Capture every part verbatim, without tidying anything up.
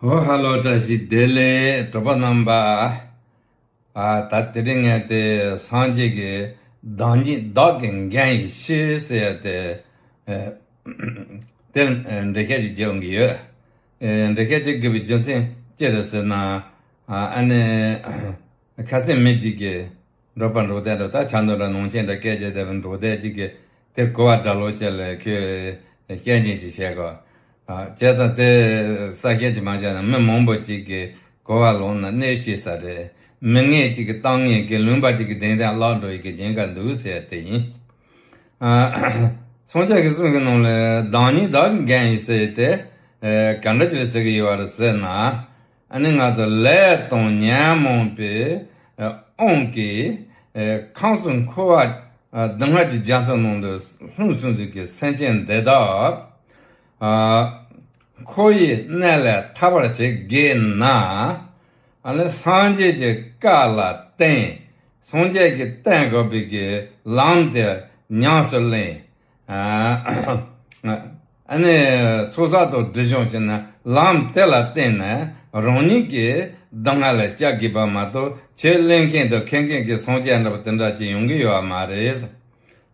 ཨོ་ཧ་ལོ། བཀྲ་ཤིས་བདེ་ལེགས་གྲོགས་པོ་རྣམ་པ། ཨ་ད་དེ་རིང་ངས་དེ་སངས་རྒྱས་ཀྱི་བདག་ཉིད་བདག་གི་འགན་ཡིན་ཤེས་ཟེར་ཡ་དེ། ཨ་དེར་འགྲེལ་བཤད་ཅིག་རྒྱག་འོང་གི་ཡོད། ཨ་འགྲེལ་བཤད་ཅིག་དགོས་པའི་རྒྱུ་མཚན་ཅི་རེད་ཟེར་ན། ཨ་ནི་ཁ་སང་མི་གཅིག་གིས། འབྲོག་པ་འབྲོག་སྡེ་འདྲ་ད་ཆ་འདོད་འདྲ་ནང་ཆེན་འདྲ་སྐད་ཆ་དེ་འབྲོག་སྡེ་གཅིག་གིས་དེ་གོ་བ་འདྲ་ལོ་བྱས་ལ་ཁོས་བཤད་ཉེན་ཅིག་བྱས་གོ། བྱས་ཙང་དེ་ས་སྐྱ་ཅིག་མ་བྱས་ན་མི་མང་པོ་ཅིག་གིས་གོ་བ་ལོན་ན་གནོད་ཤེས་ས་རེད། མི་ངན་ཅིག་གི་གཏམ་ངན་གྱིས་ལུང་པ་ཅིག་གི་བདེན་དོན་བརླག་འགྲོ་ཡི་གི་ཉེན་ཁ་འདུག་ཟེར་དེ་ཡིན། སངས་རྒྱས་ཀྱིས་གསུངས་ཀྱི་ནང་ལ་བདག་ཉིད་བདག་གི་འགན་ཡིན་ཟེར་དེ་ག་འདྲ་ཅིག་ཟེར་གི་ཡོད་རེད་ཟེར་ན། ཨ་ནི་ང་ཚོ་ལས་དང་ཉོན་མོངས་པའི་དབང་གིས་ཁམས་གསུམ་འཁོར་བ་སྡུག་བསྔལ་གྱི་རྒྱ་མཚོ་ནང་དུ་ལྷུང་སོང་ཚུལ་གྱི་སེམས་ཅན་འདི་དག་འཁོར་བའི་གནས་ལས་ཐར་བར་བྱེད་དགོས་ན། ཨ་ནི་སངས་རྒྱས་ཀྱི་བཀའ་ལ་བརྟེན། སངས་རྒྱས་ཀྱིས་བསྟན་དགོས་པའི་གི་ལམ་དེ་ཉམས་སུ་ལེན། ཨ་ནི་ཚོགས་བསགས་དང་སྒྲིབ་སྦྱོང་བྱས་ན་ལམ་དེ་ལ་བརྟེན་ནས་རང་ཉིད་ཀྱི་སྡུག་བསྔལ་ལས་བསྐྱབ་དགོས་པ་མ་གཏོགས། ཆོས་གླེང་མཁན་དང་མཁས་མཁན་གྱི་སངས་རྒྱས་འདྲ་པོ་དེ་འདྲ་ཅིག་ཡོང་གི་ཡོད་པ་མ་རེད།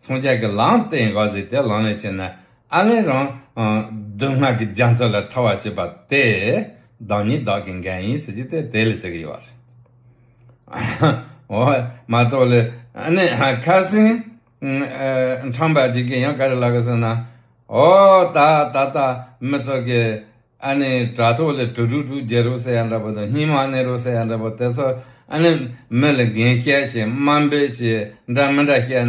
སངས་རྒྱས་ཀྱི་ལམ་བསྟན་དགོས་ཟེར་དེ་ལམ་ལ་བྱས་ན་ཨ་ནི་རང་སྡུག་བསྔལ་གྱི་རྒྱ་མཚོ་ལས་ཐར་བར་བྱེད་པ་དེ་བདག་ཉིད་བདག་གི་འགན་ཡིན་ཟེར་གྱི་དེ་དེ་ལ་ཟེར་གྱི་ཡོད་པ་རེད། འོ་མ་གཏོགས་ལས་ཨ་ནི་ཁ་སང་ཨ་ཁྲམ་པ་ཅིག་གིས་ཡང་ག་རེ་ལབ་གི་ཟེར་ན། ཨོ་ད་ད་ལྟ་མི་ཚོ་གིས་ཨ་ནི་དྲ་ཐོག་ལ་དྲུག་དྲུག་དྲུག་བརྗེ་རོགས་ཟེར་ཡ་འདྲ་པོ་དང་སྙན་མ་གནང་རོགས་ཟེར་ཡ་འདྲ་པོ་དེ་ཚོ་ཨ་ནི་མི་ལ་འགན་བཤད་བྱས་དམའ་འབེབས་བྱས་འདྲ་མི་འདྲ་བཤད་ན་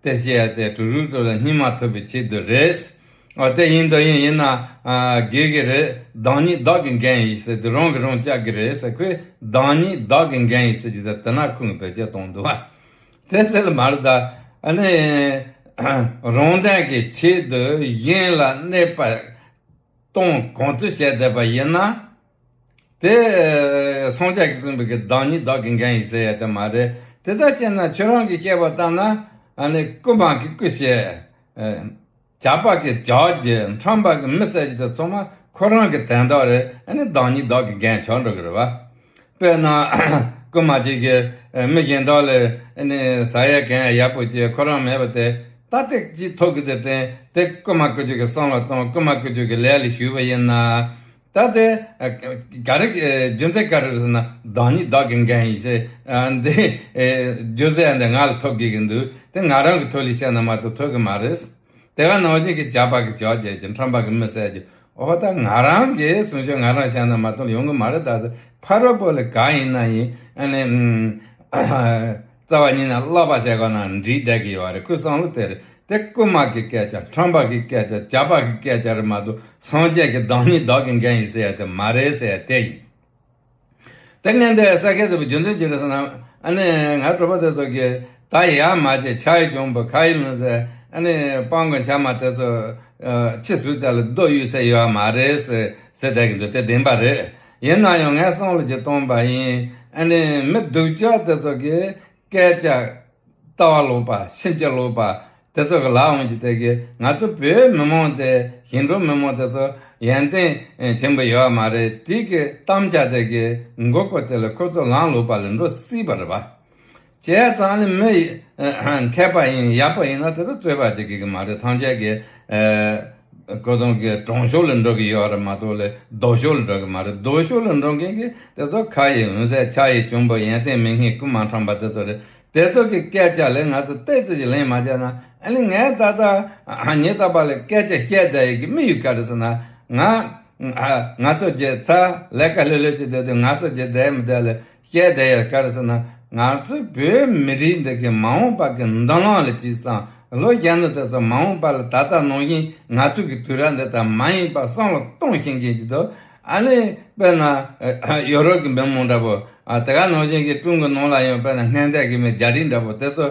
དེ་བཤད་ཡ་དེ་དྲུག་དྲུག་དྲུག་ལ་སྙན་མ་ཐོབ་པའི་ཆེད་དུ་རེད། ཨོ་དེ་ཡིན་དང་ཡིན་ཡིན་ན་དགོས་ཀྱི་རེད། བདག་ཉིད་བདག་གི་འགན་ཡིན་ཟེར་དུས་རང་གིས་རང་བཅག་གི་རེད་ཟེར། ཁོས་བདག་ཉིད་བདག་གི་འགན་ཡིན་ཟེར་གྱི་ད་དེ་ན་ཁུངས་བེད་སྤྱོད་གཏོང་འདུག་བ། དེ་ཟེར་ལ་མ་རེད་ད། ཨ་ནི་རང་དོན་གྱི་ཆེད་དུ་གཞན་ལ་གནོད་པ་གཏོང་གང་ཐུབ་བྱས་བསྡད་པ་ཡིན་ན། དེ་སངས་རྒྱས་ཀྱིས་གསུངས་པའི་གི་བདག་ཉིད་བདག་གི་འགན་ཡིན་ཟེར་ཡ་དེ་མ་རེད། དེ་ལྟར་བྱས་ན་ཁྱོད་རང་གིས་བཤད་པ་ལྟར་ན་ཨ་ནི་རྐུན་མ་གིས་རྐུ་བྱས། ཇག་པ་གིས་ཇག་བྱས། ཁྲམ་པ་གིས་མི་བསད་ཀྱི་དེ་ཚང་མ་ཁོ་རང་གི་དོན་དག་རེད། ཨ་ནི་བདག་ཉིད་བདག་གི་འགན་ཆགས་འགྲོ་གི་རེད་བ། དཔེར་ན་རྐུན་མ་ཅིག་གིས་མི་གཞན་དག་ལ་ཨ་ནི་ཟ་ཡ་གན་ཡ་ཡག་པོ་བྱས་ཁོ་རང་མེད་པ་དེ་ད་ཐེངས་གཅིག་ཐོབ་གི་དེ་དྲན་དེ་རྐུན་མ་རྐུ་རྒྱུ་གི་བསམ་བློ་བཏང་། རྐུན་མ་རྐུ་རྒྱུ་གི་ལས་ལ་ཞུགས་པ་ཡིན་ན། ད་དེ་ག་རེ་རྒྱུ་མཚན་ག་རེ་རེད་ཟེར་ན་བདག་ཉིད་བདག་གི་འགན་ཡིན་ཞེས་འདི་རྒྱུ་མཚན་འདི་ང་ལ་ཐོབ་དགོས་ཀྱི་འདུག་དེ་ང་རང་གི་ཐོག་ལ་བཤད་ན་མ་གཏོགས་ཐོབ་ཀྱི་མ་རེད། དེ་ག་ནང་བཞིན་གྱི་ཇག་པ་གིས་ཇག་བྱས་ཀྱི་ཁྲམ་པ་གིས་མི་བསད་ཀྱི་ཨོ་ད་ང་རང་གི་སྲུང་སྐྱོབ་ང་རང་བྱས་ན་མ་གཏོགས་ཡོང་གི་མ་རེད། ད་ཕ་རོལ་པོ་ལ་ག་ཡིན་ན་ཡིན་ཨ་ནི་རྩ་བ་ཉིད་ནས་བསླབ་པ་བྱས་གོ་ན་འགྲིག་བསྡད་ཀྱི་ཡོད་རེད། ཁོའི་བསམ་བློ་དེ་རེད། དེ་རྐུན་མ་གི་སྐད་ཆ་ཁྲམ་པ་གི་སྐད་ཆ་ཇག་པ་གི་སྐད་ཆ་རེད་མ་གཏོགས་སངས་རྒྱས་ཀྱི་བདག་ཉིད་བདག་གི་འགན་ཡིན་ཟེར་ཡ་དེ་མ་རེད་ཟེར་ཡ་དེ་ཡིན། དེ་ངས་འདི་ས་ཁྱད་ཟེར་བའི་རྒྱུ་མཚན་ཅི་རེད་ཟེར་ན། ཨ་ནི་ང་གྲོགས་པོ་དེ་ཚོ་གིས་ད་ཡར་མར་བྱས་ཕྱག་གཡས་གྱོན་པོ་ཁ་ཡི་ལུང་ཟེར། ཨ་ནི་སྤང་གི་བྱ་མ་དེ་ཚོ་ཨ་ཁྱི་ཟུག་ཙམ་ལ་རྡོ་གཡུག་ས་ཡོད་མ་རེད་ཟེར་ཟེར་བསྡད་ཀྱི་འདུག་དེ་བདེན་པ་རེད། ཡིན་ན་ཡང་ངས་བསམ་བློ་ཅིག་གཏོང་པ་ཡིན། ཨ་ནི་མི་སྡུག་ཅག་དེ་ཚོ་གིས་སྐད་ཆ་ལྟ་བ་ལོག་པ་ཕྱིན་ཅི་ལོག་པ་དེ་ཚོ་གི་ལབ་འོང་གི་དེ་གིས་ང་ཚོ་བོད་མི་མང་དེ་ཞིང་འབྲོག་མི་མང་དེ་ཚོ་ཡོན་ཏན་ཆེན་པོ་ཡོད་མ་རེད། དེ་གི་གཏམ་ཆ་དེ་གིས་མགོ་སྐོར་དེ་ལ་ཁོ་ཚོ་ལམ་ལོག་པ་ལ་འགྲོ་སྲིད་པ་རེད་པ། བྱས་ཙང་ནི་མི་མཁས་པ་ཡིན་ཡག་པོ་ཡིན་ན་དེ་ཚོ་རྩོད་པ་བྱེད་ཀྱི་གི་མ་རེད། ཐམས་ཅད་ཀྱི་ཁོ་ཚོ་གི་དྲང་ཕྱོགས་ལ་འགྲོ་གི་ཡོད་རེད་མ་གཏོགས་ལ་ལྡོག་ཕྱོགས་ལ་འགྲོ་གི་མ་རེད། ལྡོག་ཕྱོགས་ལ་འགྲོ་མཁན་གྱི་དེ་ཚོ་ཁ་ཡི་ལུང་ཟེར་ཕྱག་ཡི་གྱོན་པོ་ཡོན་ཏན་མེད་མཁན་རྐུན་མ་ཁྲམ་པ་དེ་ཚོ་རེད། དེ་ཚོ་གི་སྐད་ཆ་ལས་ང་ཚོ་ཏོག་ཙམ་ཅིག་ལེན་མ་བྱས་ན་ཨ་ནི་ངས་ད་ལྟ་ཉིན་རྟག་པར་ལ་སྐད་ཆ་བཤད་བསྡད་ཡོད་ཀྱི་དམིགས་ཡུལ་ག་རེ་ཟེར་ན། ང་ང་ཚོ་རྒྱལ་ཚ་ལས་ཀ་ལྷོད་ལྷོད་ཅིག་བསྡད་དུས་ང་ཚོ་རྒྱལ་བསྡད་མི་བསྡད་ལ་བཤད་བསྡད་ཡོད་ག་རེ་ཟེར་ན། ང་ཚོ་བོད་མི་རིགས་འདི་གི་མ་འོངས་པ་གི་མདུན་ལམ་ལ་ཅིག་བསམ། ལོ་རྒྱུས་ནི་དེ་ཚོ་མ་འོངས་པ་ལ་ད་ལྟ་ནང་བཞིན་ང་ཚོ་གི་དུས་རབས་འདི་ལྟར་མ་ཡིན་པ་བསམ་བློ་གཏོང་ཤེས་མཁན་ཅིག་འདུག་ཨ་ནི་དཔེར་ན་ཡོ་རོབ་ཀྱི་མི་མང་འདྲ་པོ། ཨ་དེ་ག་ནང་བཞིན་གྱི་ཀྲུང་གོ་ནང་ལ་ཡང་དཔེར་ན་སྔོན་བསྡད་ཀྱི་མི་རྒྱ་རིགས་འདྲ་པོ་དེ་ཚོ་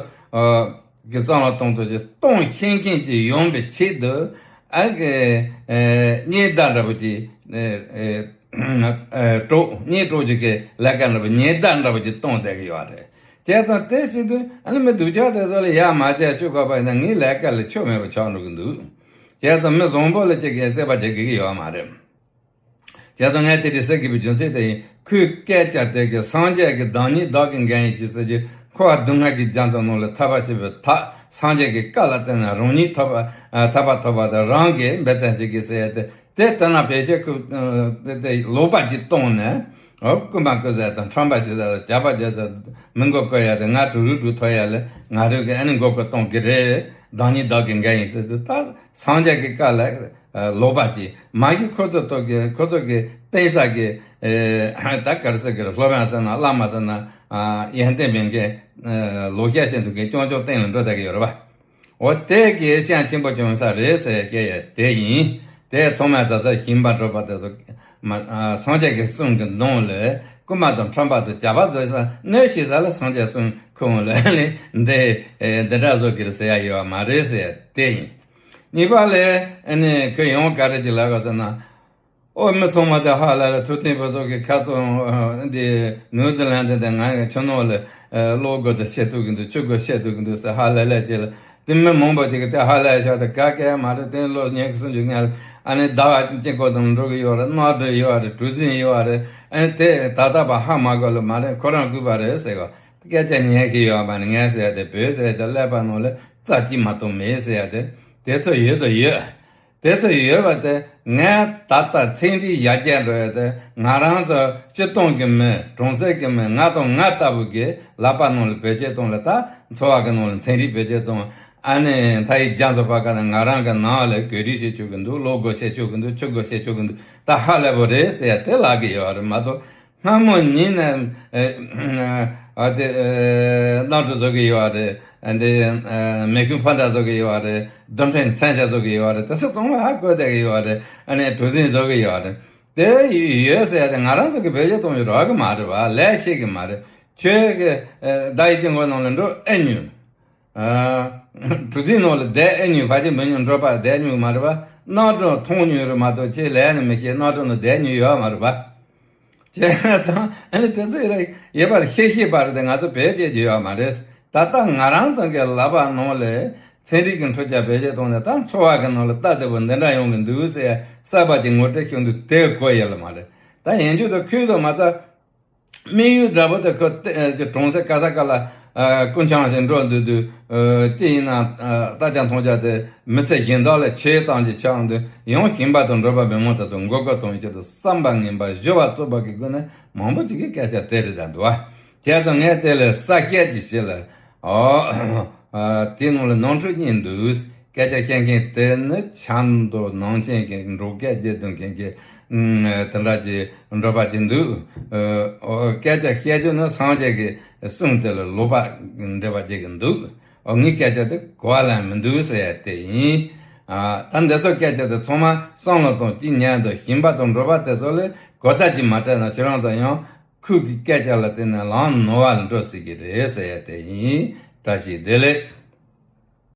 གི་བསམ་བློ་གཏོང་ཐུབ་ཅིག་གཏོང་ཤེས་མཁན་ཅིག་ཡོང་པའི་ཆེད་དུ་ཨ་གི་ཉེས་བརྡ་འདྲ་པོ་ཅིག་ཨ་ཨ་གྲོགས་ཉེས་གྲོགས་ཅིག་གི་ལས་ཀ་འདྲ་པོ་ཉེས་བརྡ་འདྲ་པོ་ཅིག་གཏོང་བསྡད་ཀྱི་ཡོད་རེད། བྱས་ཙང་དེ་བྱེད་དུས་ཨ་ནི་མི་སྡུག་ཅག་དེ་ཚོ་ལ་ཡར་མར་བྱས་བཅུག་དགོས་པ་ཡིན་ན་ངའི་ལས་ཀ་ལ་ཆོ་མེད་པ་ཆགས་འགྲོ་གི་འདུག་བྱས་ཙང་མི་བཟང་པོ་ལ་ཅིག་གིས་རྩོད་པ་བྱེད་དགོས་ཀྱི་ཡོད་མ་རེད། བྱས་ཙང་ངས་དེ་འདྲ་ཟེར་དགོས་པའི་རྒྱུ་མཚན་དེ་ཡིན། ཁོའི་སྐད་ཆ་དེ་གི་སངས་རྒྱས་ཀྱི་བདག་ཉིད་བདག་གིས་འགན་ཡིན་གྱི་ཟེར་རྒྱུ། འཁོར་བ་སྡུག་བསྔལ་གྱི་རྒྱ་མཚོ་ནང་ལ་ཐར་པ་བྱེད་པའི་ཐབས། སངས་རྒྱས་ཀྱི་བཀའ་ལ་བརྟེན་ནས་རང་ཉིད་ཐར་པ་ཐར་པ་ཐོབ་པ་དང་། རང་གིས་འབད་བརྩོན་བྱེད་དགོས་ཟེར་ཡ་དེ། དེ་ལྟར་ན་ཕལ་ཆེར་ཁོ་དེ་དེ་ལོག་པ་ཅིག་བཏང་ནས། ཨོ། རྐུན་མ་རྐུ་ཟེར་དང་ཁྲམ་པ་བྱེད་ཟེར་དང་ཇག་པ་བྱེད་ཟེར་མི་མགོ་སྐོར་ཡ་དེ། ང་གྲུ་རུ་གྲུ་ཐོ་ཡ་ལས་ང་རུ་གི་ཨ་ནི་མགོ་སྐོར་གཏོང་གི་རེད། བདག་ཉིད་བདག་གི་འགན་ཡིན་ཟེར་དུས། ད་སངས་རྒྱས་ཀྱི་བཀའ་ལ་ལོག་པ་ཅིག་མ་གི་ཁོ་ཚོ་ཐོག་གི་ཁོ་ཚོ་གི་བསྟེན་ས་གི་ད་ག་རེ་ཟེར་གི་རེད། སློབ་དཔོན་ཟེར་ན་བླ་མ་ཟེར་ན་ཡོན་ཏན་མེད་མཁན་ལོག་བཤད་བྱེད་འདུག་མཁན་རྐྱང་རྐྱང་བསྟེན་ལ་འགྲོ་བསྡད་ཀྱི་ཡོད་རེད་པ། འོ། དེ་གི་སྤྱན་ཆེན་པོ་བྱུང་ས་རེད་ཟེར་སྐད་ཡ་དེ་ཡིན། དེ་ཚང་མས་ད་ལྟ་ཞིང་པ་འབྲོག་པ་དེ་ཚོ་མ་སངས་རྒྱས་ཀྱི་གསུང་གི་ནང་ལ་རྐུན་མ་དང་ཁྲམ་པ་དང་ཇག་པ་ཚོ་ས་གནོད་བྱེད་ས་ལ་སངས་རྒྱས་གསུང་ཁོང་ལ་ནི་འདི་འདི་འདྲ་བཟོ་གི་རེད་ཟེར་ཡ་ཡོད་པ་མ་རེད་ཟེར་ཡ་དེ་ཡིན། གཉིས་པ་ལ་ཨ་ནི་ཁོས་ཡང་ག་རེ་ཅིག་ལབ་ག་ཟེར་ན། ཨོ། མི་ཚང་མ་དེ་ཧ་ལས་ལས། ཐུབ་བསྟན་ཕུན་ཚོགས་ཀྱི་ཁ་རྩང་དེ་ནིའུ་ཛི་ལན་དེ་དེ་ང་གི་ཆུ་ནང་ལ་ལོ་དགུ་དང་བཤད་ཐུབ་ཀྱི་འདུག་ཆུ་དགུ་བཤད་ཐུབ་ཀྱི་འདུག་ཟེར་ཧ་ལས་ལས་བྱས་ལ། དེ་མི་མང་པོ་ཅིག་གིས་དེ་ཧ་ལས་ཤག་དེ་ག་གེ་མ་རེད། དེ་ལོ་ཉི་ཤུ་སུམ་ཅུ་སྔོན་ལ་ཨ་ནི་ཟླ་བ་གཅིག་གོ་དང་འགྲོ་གི་ཡོད་རེད། གནམ་གྲུ་ཡོད་རེད། གྲུ་གཟིངས་ཡོད་རེད། ཨ་ནི་དེ་ད་ལྟ་བར་ཧ་མ་གོ་ལ་མ་རེད། ཁོ་རང་རྐུས་པ་རེད་ཟེར་གོ། སྐད་ཆ་ཉན་གི་ཡོད་མ་རེད། ངས་ཟེར་ཡ་དེ་བོད་ཟེར་ཡ་དེ་ཀླད་པ་ནང་ལ་རྩ་གཅིག་མ་གཏོགས་མེད་ཟེར་ཡ་དེ། དེ་ཚོ་ཡོད་དང་ཡོད། དེ་ཚོ་ཡོད་པ་དེ་ངས་ད་ལྟ་ཚན་རིག་ཡར་རྒྱས་འགྲོ་ཡ་དེ། ང་རང་ཚོ་སྤྱིར་བཏང་གི་མི། གྲོང་གསེབ་ཀྱི་མི་ང་དང་ང་ལྟ་བུ་གི་ལག་པ་ནང་ལ་བེད་སྤྱོད་གཏོང་ལ། ད་འཚོ་བ་གི་ནང་ལ་ཚན་རིག་བེད་སྤྱོད་གཏོང་། ཨ་ནི་མཐའ་ཡི་རྒྱ་མཚོ་བར་ག་ནས་ང་རང་གི་ནང་ལ་གོས་རིགས་བཤད་ཆོག་གི་འདུག་ལོ་དགུ་བཤད་ཆོག་གི་འདུག་ཆུ་དགུ་བཤད་ཆོག་གི་འདུག་ད་ཧ་ལས་པོ་རེད་ཟེར་ཡ་དེ་ལབ་གི་ཡོད་རེད་མ་གཏོགས། སྔ་མོ་ཉིད་ནས་ཨ་དེ་གནམ་གྲུ་བཟོ་གི་ཡོད་རེད། འདི་མེ་ཤུགས་འཕར་མདའ་བཟོ་གི་ཡོད་རེད། རྡུལ་ཕྲན་མཚོན་ཆ་བཟོ་གི་ཡོད་རེད། དེ་ཚོ་ཚང་མ་ཧ་གོ་བསྡད་གི་ཡོད་རེད། ཨ་ནི་གྲུ་གཟིངས་བཟོ་གི་ཡོད་རེད། དེ་ཡོད་ཟེར་ཡ་དེ་ང་རང་ཚོ་གི་བེད་སྤྱོད་གཏོང་རྒྱུ་རག་གི་མ་རེད་པ། ལས་ཤེས་གི་མ་རེད། ཁྱོད་ཀྱི་ཨ་ཟླ་བའི་དཀྱིལ་འཁོར་ནང་ལ་འགྲོ་ཨེ་ཉུལ། ཨ་གྲུ་གཟིངས་ནང་ལ་བསྡད་ཨེ་ཉུལ། ཕལ་ཆེར་མི་ཉུང་འགྲོ་པ་བསྡད་ཉུལ་མ་རེད་པ། གནམ་གྲུ་མཐོང་ཉུལ་རེད་མ་གཏོགས་ཁྱེད་ལས་ནི་མི་ཤེས། གནམ་གྲུ་ནང་བསྡད་ཉུལ་ཡོད་མ་རེད་པ། བྱས་ཙང་ཨ་ནི་དེ་ཚོ་ཡོད་པ་ཤེས་ཤེས་པ་རེད་དེ། ང་ཚོ་བེད་སྤྱད་ཀྱི་ཡོད་མ་རེད། ད་ལྟ་ང་རང་ཚོ་གི་ལག་པ་ནང་ལ་ཚན་རིག་གི་འཕྲུལ་ཆ་བེད་སྤྱད་བཏང་ནས། ད་འཚོ་བ་གི་ནང་ལ་སྟབས་བདེ་པོ་འདི་འདྲ་ཡོང་གི་འདུག་ཟེར་གསར་པ་ཅིག་ངོ་སྤྲོད་ཞུ་འདུག་དེ་གོ་ཡ་ལ་མ་རེད། ད་ཡིན་རྒྱུ་དེ་ཁོས་དོ་མ་ཚད། དམིགས་ཡུལ་འདྲ་པོ་དེ་ཁོ་ཏེ་ཨ་ཀྱི་གྲོང་གསེབ་ག་ས་ག་ལ་ཨ་རྐུན་ཆང་ཞིག་འགྲོ་འདུག་དུས། ཨ་ཅི་ཡིན་ན་ཨ་རྟ་ལྕག་མཐོང་རྒྱ་དེ་མི་སེར་གཞན་དག་ལ་ཆེ་བཏང་གི་ཆགས་འདུག་ཡང་ཞིང་པ་དང་འབྲོག་པ་མི་མང་དེ་ཚོ་མགོ་སྐོར་གཏོང་ཡི་ཆེད་དུ་བསམ་པ་ངན་པ་སྦྱོར་བ་རྩུབ་པ་གི་སྒོ་ནས་མང་པོ་ཅིག་གིས་སྐད་ཆ་དེ་རེ་བསྡད་འདུག་བ། བྱས་ཙང་ངས་དེ་ལ་གསལ་བཤད་ཅིག་བྱས་ལ། ཨོ། ཨ་དེའི་ནང་ལ་ནོར་འཁྲུལ་གཉིས་འདུག་སྐད་ཆ་བཤད་མཁན་དེ་ནི་ཆབ་མདོ་ནང་ཆེན་གྱི་འབྲོག་སྐད་བརྗེད་སྡོད་མཁན་གྱི་ཨ་དེ་འདྲ་གྱི་འབྲོག་པ་ཅིག་འདུག་ཨོ། སྐད་ཆ་བཤད་རྒྱུ་ནི་སངས་རྒྱས་ཀྱི་གསུང་དེ་ལ་ལོག་པ་འགྲེལ་པ་བྱེད་ཀྱི་འདུག་ཨོ། ངའི་སྐད་ཆ་དེ་གོ་བ་ལེན་མི་འདུག་ཟེར་ཡ་དེ་ཡིན། ཨ་ད་འདི་ཚོ་སྐད་ཆ་དེ་ཚང་མ་བསམ་བློ་གཏོང་། ཅི་ཉན་འདུག་ཞིང་པ་དང་འབྲོག་པ་དེ་ཚོ་ལ་གོ་བརྡ་ཅིག་མ་སྤྲད་ན་ཁྱེད་རང་ཚོ་ཡང་ཁོའི་གི་སྐད་ཆ་ལ་བརྟེན་ནས་ལམ་ནོར་བ་ལ་འགྲོ་སྲིད་ཀྱི་རེད་ཟེར་ཡ་དེ་ཡིན། བཀྲ་ཤིས་བདེ་ལེགས།